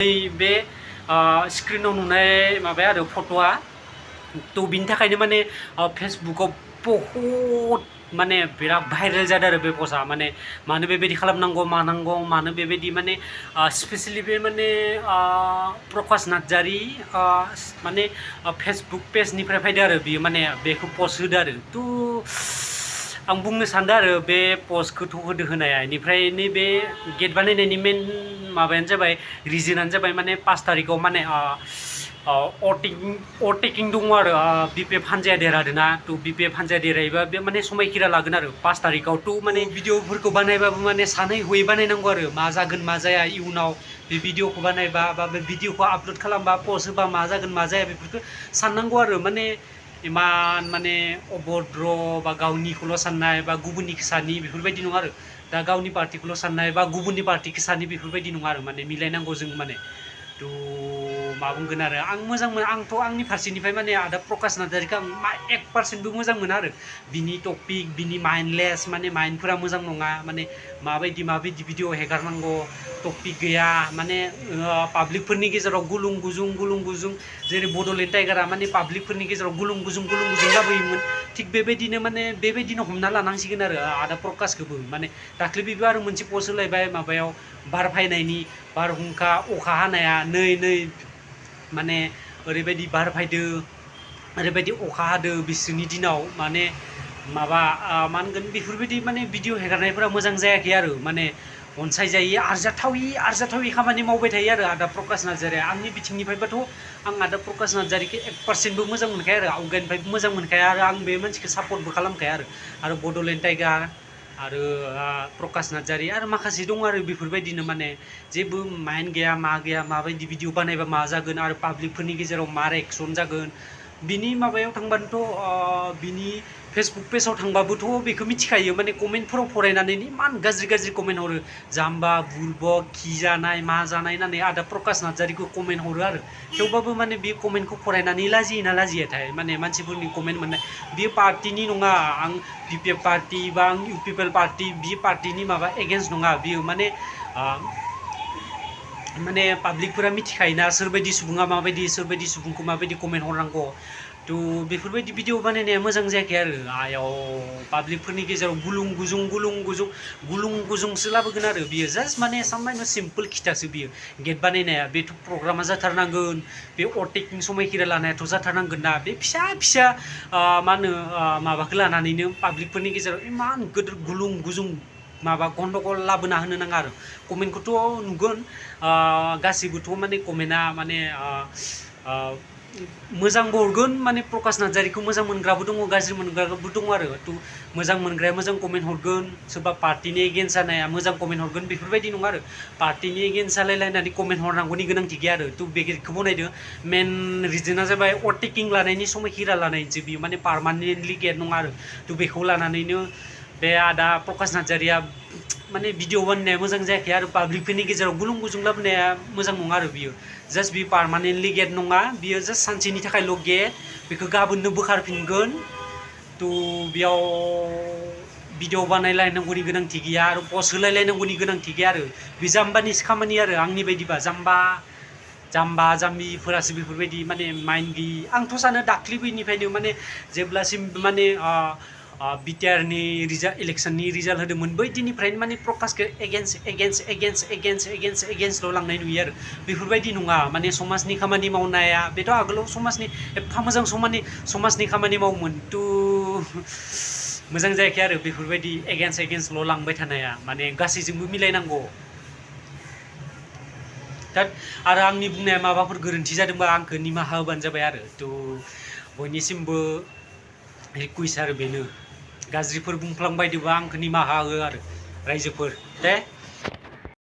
बे स्क्रिनाव नुनाय माबाया आरो फट'आ तो बिनि थाखायनो माने फेसबुकाव बहुत माने बिराद भाइरेल जादों आरो बे पस्टआ माने मानो बेबायदि खालामनांगौ मानांगौ मानो बेबायदि माने स्पेसियेलि बे माने प्रकाश नार्जारी माने फेसबुक पेजनिफ्राय फैदो आरो बियो माने बेखौ पस्ट होदो आरो तो आं बुंनो सानदों आरो बे पस्टखौथ' होदो होनाया इनिफ्राय नैबे गेट बानायनायनि मेन माबायानो जाबाय रिजनानो जाबाय माने 5 तारिखआव माने अटेकिं दङ आरो बिपिएफ हानजाया देरहादोंना तो बिपिएफ हानजाया देरहायोबा बे माने समायखिरा लागोन आरो 5 तारिखआव तो माने भिडिअफोरखौ बानायबाबो माने सानै हयै बानायनांगौ आरो मा जागोन मा जाया इयुनाव बे भिडिअखौ बानायबा बा बे भिडिअखौ आपलोड खालामबा पस्ट होबा मा जागोन मा जाया बेफोरखौ साननांगौ आरो माने इमान माने अभद्र बा गावनिखौल' साननाय बा गुबुननिखौ सानि बेफोरबायदि नङा आरो दा गावनि पार्टिखौल' साननाय बा गुबुननि पार्टिखौ सानि बेफोरबायदि नङा आरो माने मिलायनांगौ जों माने तो मा बुंगोन आरो आं मोजां मोनो आंथ' आंनि फारसेनिफ्राय माने आदा प्रकाश नार्जारीखौ आं 1% मोजां मोना आरो बिनि टपिक बिनि माइन्डलेस माने माइन्डफोरा मोजां नङा माने माबायदि भिडिअ हेगारनांगौ टपिक गैया माने पाब्लिकफोरनि गेजेराव गुलुं गुजुं जेरै बड'लेण्ड टाइगारा माने पाब्लिकफोरनि गेजेराव गुलुं गुजुं लाबोयोमोन थिग बेबायदिनो हमना लानांसिगोन आरो आदा प्रकाशखौबो माने दाख्लैबो आरो मोनसे पस्ट होलायबाय माबायाव बार फायनायनि बारहुंखा अखा हानाया नै माने ओरैबायदि बार फायदो ओरैबायदि अखा हादो बिसोरनि दिनाव माने माबा मा होनगोन बेफोरबायदि माने भिडिअ हेगारनायफोरा मोजां जायाखै आरो माने अनसायजायि आरजाथावि खामानि मावबाय थायो आरो आदा प्रकाश नार्जारीया आंनि बिथिंनिफ्रायबाथ' आं आदा प्रकाश नार्जारीखौ 1%बो मोजां मोनखाया आरो आवगायनिफ्रायबो मोजां मोनखाया आरो आं बे मानसिखौ सापर्टबो खालामखाया आरो बड'लेण्ड टाइगार आरो प्रकाश नार्जारी आरो माखासे दं आरो बेफोरबायदिनो माने जेबो माइन्ड गैया मा गैया माबायदि भिडिअ बानायबा मा जागोन आरो पाब्लिकफोरनि गेजेराव मा रिएक्सन जागोन बिनि माबायाव थांबानोथ' बिनि फेसबुक पेजाव थांबाबोथ' बेखौ मिथिखायो माने कमेन्टफोराव फरायनानै इमान गाज्रि कमेन्ट हरो जाम्बा बुरबक खि जानाय मा जानाय होननानै आदा प्रकाश नार्जारीखौ कमेन्ट हरो आरो थेवबाबो माने बे कमेन्टखौ फरायनानै लाजियोना लाजियाथाय माने मानसिफोरनि कमेन्ट मोननाय बे पार्टिनि नङा आं बिपिएफ पार्टि बा आं इउपिपिएल पार्टि बे पार्टिनि माबा एगेन्स्ट नङा बियो माने पाब्लिकफोरा मिथिखायोना सोरबायदि सुबुङा माबायदि सोरबायदि सुबुंखौ माबायदि कमेन्ट हरनांगौ तो बेफोरबायदि भिडिअ बानायनाया मोजां जायाखै आरो आयाव पाब्लिकफोरनि गेजेराव गुलुं गुजुंसो लाबोगोन आरो बियो जास्ट माने सामान्य सिम्पोल खिथासो बियो गेट बानायनाया बेथ' प्रग्रामा जाथारनांगोन बे अटेकिं समायखिरा लानायाथ' जाथारनांगोन ना बे फिसा मा होनो माबाखौ लानानैनो पाब्लिकफोरनि गेजेराव इमान गिदिर गुलुं गुजुं माबा गन्डगल लाबोना होनो नाङा आरो कमेन्टखौथ' नुगोन गासिबोथ' माने कमेन्टआ माने मोजांबो हरगोन माने प्रकाश नार्जारीखौ मोजां मोनग्राबो दङ गाज्रि मोनग्राबो दङ आरो तो मोजां मोनग्राया मोजां कमेन्ट हरगोन सोरबा पार्टिनि एगेन्स्ट जानाया मोजां कमेन्ट हरगोन बेफोरबायदि नङा आरो पार्टिनि एगेन्स्ट जालायलायनानै कमेन्ट हरनांगौनि गोनांथि गैया आरो तो बेखौ बनायदो मेन रिजना जाबाय अटेकिं लानायनि समायखिरा लानायनिसो बियो माने पार्मानेन्टलि गेट नङा आरो तो बेखौ लानानैनो बे आदा प्रकाश नार्जारीया माने भिडिअ बानायनाया मोजां जायाखै आरो पाब्लिकफोरनि गेजेराव गुलुं गुजुं लाबोनाया मोजां नङा आरो बियो जास्ट बियो पार्मानेन्टलि गेट नङा बियो जास्ट सानसेनि थाखायल' गेट बेखौ गाबोननो बोखारफिनगोन तो बेयाव भिडिअ बानायलायनांगौनि गोनांथि गैया आरो पस्ट होलायलायनांगौनि गोनांथि गैया आरो बे जाम्बानिसो खामानि आरो आंनि बायदिबा जाम्बा जाम्बिफोरासो बेफोरबायदि माने माइन्ड गैयि आंथ' सानो दाख्लैनिफ्रायनो माने जेब्लासिम माने बिटिआरनि इलेक्सननि रिजाल्ट होदोंमोन बै दिननिफ्रायनो माने प्रकाशखौ एगेन्स्टल' लांनाय नुयो आरो बेफोरबायदि नङा माने समाजनि खामानि मावनाया बेथ' आगोलाव समाजनि एफा मोजां समाजनि खामानि मावोमोन तो मोजां जायाखै आरो बेफोरबायदि एगेन्स्टल' लांबाय थानाया माने गासैजोंबो मिलायनांगौ दा आरो आंनि बुंनाया माबाफोर गोरोन्थि जादोंबा आंखौ निमाहा होबानो जाबाय आरो तो बयनिसिमबो रिकुवेस्ट आरो बेनो गाज्रिफोर बुंफ्लांबायदोंबा आंखौ निमाहा हो आरो रायजोफोर दे